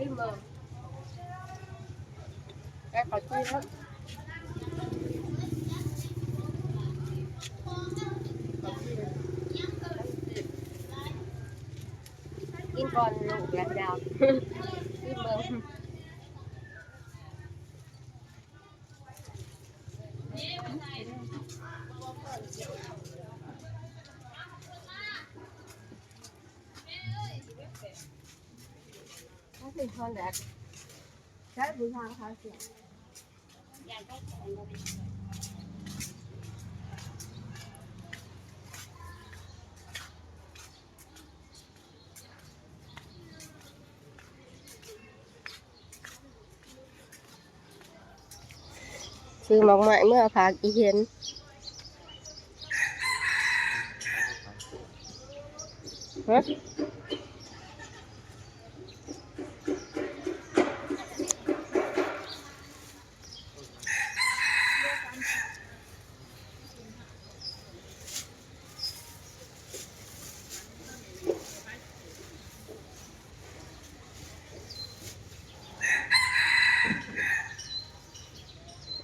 ກິນເບິ່ງ ແກະເຂົ້າຈີ່ເນາະ ເຂົ້າຈີ່ ກິນກ່ອນລູກແລ້ວເຈົ້າ ກິນເບິ່ງ. ຊື້ໝາກໄມ້ເມືອຝາກອີ່ເຫັນ ຮະ.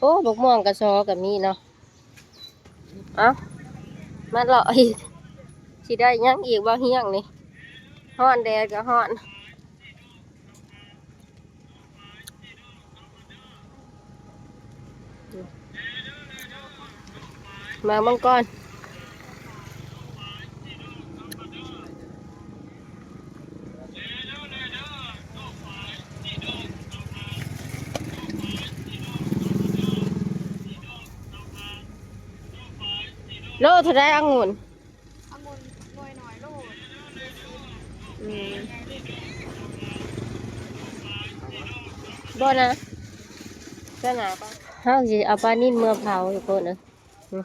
ໂອ້ ບັກມ່ວງກະຊໍກະມີເນາະ. ເອົ້າ ມາເລາະອີກ ຊິໄດ້ຫຍັງອີກບໍ່ຮຽງນີ້ ຮ້ອນແດດກະຮ້ອນ. ມາເບິ່ງກ່ອນ ໂລເທົ່າໃດອະງຸ່ນ? ອະງຸ່ນໜ່ວຍນ້ອຍໂລ ອືມ ບໍ່ນະ ເຈົ້າໜ້າ ເຮົາຊິເອົາປານິນເມືອເຜົາຢູ່ພຸ້ນເດີ ອືມ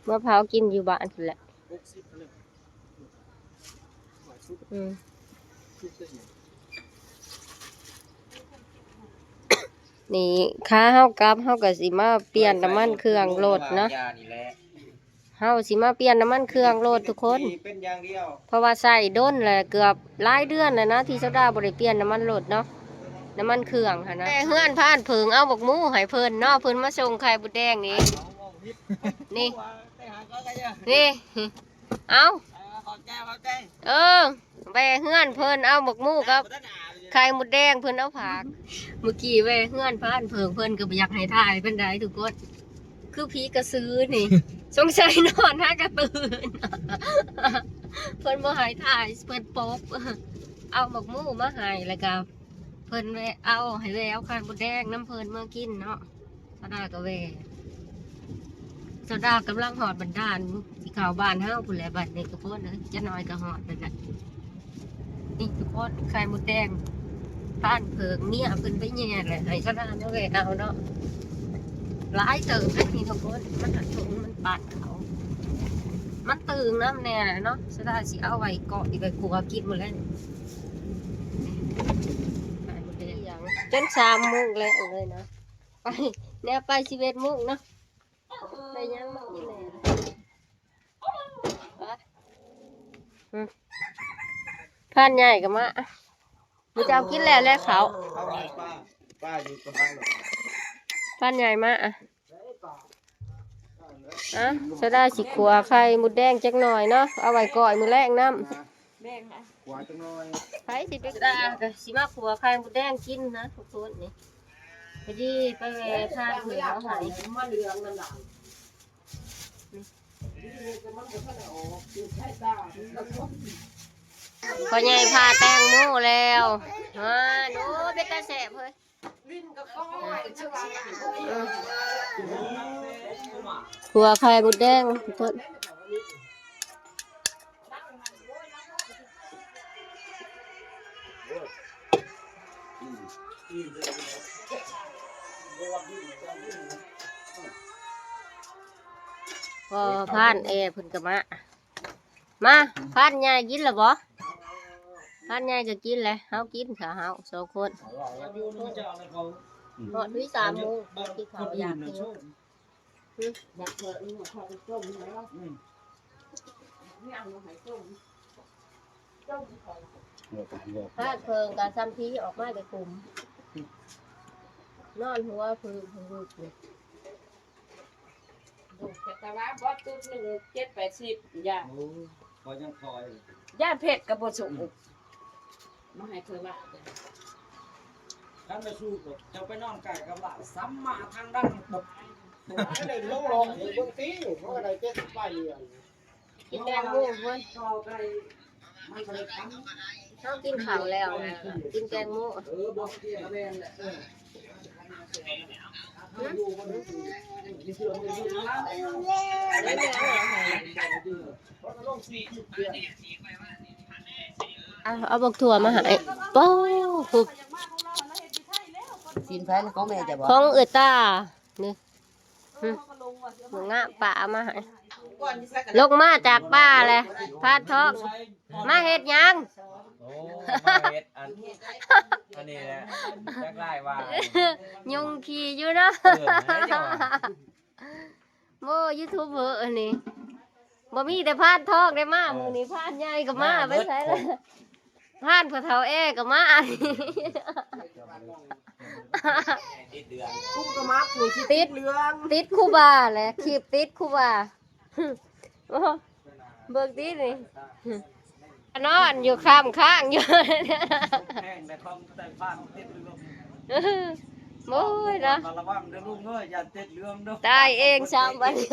ເມືອເຜົາກິນຢູ່ບ້ານພຸ້ນແຫຼະ ອືມ. ນີ້ ຂາເຮົາກັບ ເຮົາກະຊິມາປ່ຽນນ້ຳມັນເຄື່ອງລົດເນາະ ເຮົາຊິມາປ່ຽນນ້ຳມັນເຄື່ອງລົດທຸກຄົນ ເພາະວ່າໃຊ້ດົນແລ້ວ ເກືອບຫຼາຍເດືອນແລ້ວນະ ທີ່ສາວດາບໍ່ໄດ້ປ່ຽນນ້ຳມັນລົດເນາະ ນ້ຳມັນເຄື່ອງຫັ້ນນະ. ແຕ່ເຮືອນພານເຜິ້ງເອົາບັກໝູໃຫ້ເພິ່ນເນາະ ເພິ່ນມາສົ່ງໄຂ່ມົດແດງນີ້ ນີ້ ນີ້ ເອົາ ເອີ ແວ່ເຮືອນເພິ່ນເອົາບັກໝູກັບໄຂ່ມົດແດງເພິ່ນເອົາຝາກ. ມື້ກີ້ແວ່ເຮືອນພານເຜິ້ງ ເພິ່ນກະບໍ່ຢາກໃຫ້ຖ່າຍປານໃດທຸກຄົນ ຄືຜີກະສືນີ້ ສົງໄສນອນຫາກະຕື່ນ ເພິ່ນບໍ່ໃຫ້ຖ່າຍ ເພິ່ນປົກ ເອົາບັກໝູມາໃຫ້ ແລ້ວກະເພິ່ນແວ່ເອົາ ໃຫ້ແວ່ເອົາໄຂ່ມົດແດງນຳເພິ່ນເມືອກິນເນາະ. ສາວດາກະແວ່ ສາວດາກຳລັງຮອດບັນດານ ຊິເຂົ້າບ້ານເຮົາພຸ້ນແຫຼະ ບັດນີ້ທຸກຄົນເອີຍ ຈັກໜ້ອຍກະຮອດແລ້ວນະ. ນີ້ທຸກຄົນ ໄຂ່ມົດແດງ ພານເຜິ້ງ ເມຍເພິ່ນໄປແຍ່ແຫຼະ ໃຫ້ສາວດາມາແວ່ເອົາເນາະ ຫຼາຍເຕີບເດ້ນີ້ທຸກຄົນ ມັນຫາກຖົງມັນປາດເຂົາ ມັນຕຶງນຳແນ່ເນາະ. ສາວດາຊິເອົາໄວ້ເກາະ ໄວ້ຂົ້ວກິນມື້ແລງ ຈົນສາມໂມງແລງເລີຍນະ. ໄປ ແນວໄປສິບເອັດໂມງເນາະ ໄດ້ຫຍັງມາກິນແດ່? ໄປ ອືມ ພານໃຫຍ່ກະມາ ມື້ເຈົ້າກິນແລ້ວແຫຼະເຂົ້າ ເອົາໃຫ້ປ້າ ປ້າຢູ່ກັບບ້ານ ພານໃຫຍ່ມາ ອະ ອະ ສາວດາຊິຂົ້ວໄຂ່ມົດແດງຈັກໜ້ອຍເນາະ ເອົາໄວ້ກ້ອຍມື້ແລງນຳ. ແບ່ງໃຫ້ ຂົວຈັກໜ້ອຍ ໃຜຊິໄປ ສາວດາກະຊິມາຂົ້ວໄຂ່ມົດແດງກິນນະທຸກຄົນນີ້. ພໍດີໄປແວ່ທາງເພິ່ນເອົາໃຫ້ ພໍ່ໃຫຍ່ຜ່າແຕງໂມແລ້ວ ອາ ໂອ້ ເປັນຕາແຊບເຮີ້ຍ. ເອີ ຂົ້ວໄຂ່ມົດແດງທຸກຄົນ ພໍພານແອເພິ່ນກະມາ. ມາ ພານໃຫຍ່ກິນລະບໍ່? ພານໃຫຍ່ກະກິນແຫຼະ ເຮົາກິນ ຖ້າເຮົາສອງຄົນ ຮອດວິສາມໂມງ ກິນເຂົ້າຢາກຫິວ. ອືມ ຢາກເປີດ ເອົາເຂົ້າໄປຕົ້ມໃຫ້ລາວ ອືມ ນີ້ເອົາມາໃຫ້ຕົ້ມ ຕົ້ມເຂົ້າ ພາດເພິ່ງກະຊ່ຳຜີອອກມາແຕ່ຂຸມ ນອນຫົວຜຶ່ງຜຶ່ງຢູ່ ລູກຈັກກະວ່າບໍ່ຕຸດໜຶ່ງເຈັດແປດສິບ ຢ້ານ ໂອ້ ຂ້ອຍຍັງຄອຍ ຢ້ານເພັດກະບໍ່ສຸກ ມາໃຫ້ເພິ່ນວ່າ ຄັນໄປສູ່ເຈົ້າໄປນອນໃກ້ກັບຫຼານ ສ່ຳມາທາງດັງ ໄດ້ລົງລອງເບິ່ງຕິ ເຮົາກະໄດ້ເຈັດສິບປາຍເດືອນ. ກິນແຕງໂມເວີຍ ເຮົາກິນເຂົ້າແລ້ວ ກິນແຕງໂມ. ເອົາ ເອົາບັກຖົ່ວມາໃຫ້ ໂອ້ ພຸ້ນ ຊີ້ນໃຜນະ ຂອງແມ່ເຈົ້າບໍ? ຂອງເອື້ອຍຕານີ້. ຫຶ ງາປາເອົາມາໃຫ້ ລົງມາຈາກປ່າແຫຼະ ພານທອງ ມາເຮັດຫຍັງ? ໂອ້ ມາເຮັດອັນ ອັນນີ້ແຫຼະ ຈັກຫຼາຍວ່າ ຍຸງຂີ້ຢູ່ເນາະ ເອີ ໂອ້ ຢູທູບເບີອັນນີ້ ບໍ່ມີແຕ່ພານທອງໄດ້ມາ ເອີ ມື້ນີ້ພານໃຫຍ່ກໍມາ ມາເບິດ ໄປໃສລະ? ພານພໍ່ເຖົ້າແອກໍມາ ຕິດເລື່ອງ ກຸ້ມກໍມາ ຜູ້ທີ່ຕິດ ຕິດເລື່ອງ ຕິດຄູບາແຫຼະ ຄລິບຕິດຄູບາ ໂອ້ ເບິ່ງຕິນີ້ ນອນຢູ່ຄ້ຳຄ້າງຢູ່ ແຮງແຕ່ຂອງໃຕ້ພານຕິດເລື່ອງ ໂອ້ຍເນາະ ລະວັງເດີລູກເອີຍ ຢ່າຕິດເລື່ອງເດີ ຕາຍເອງຊ້ຳບັດນີ້.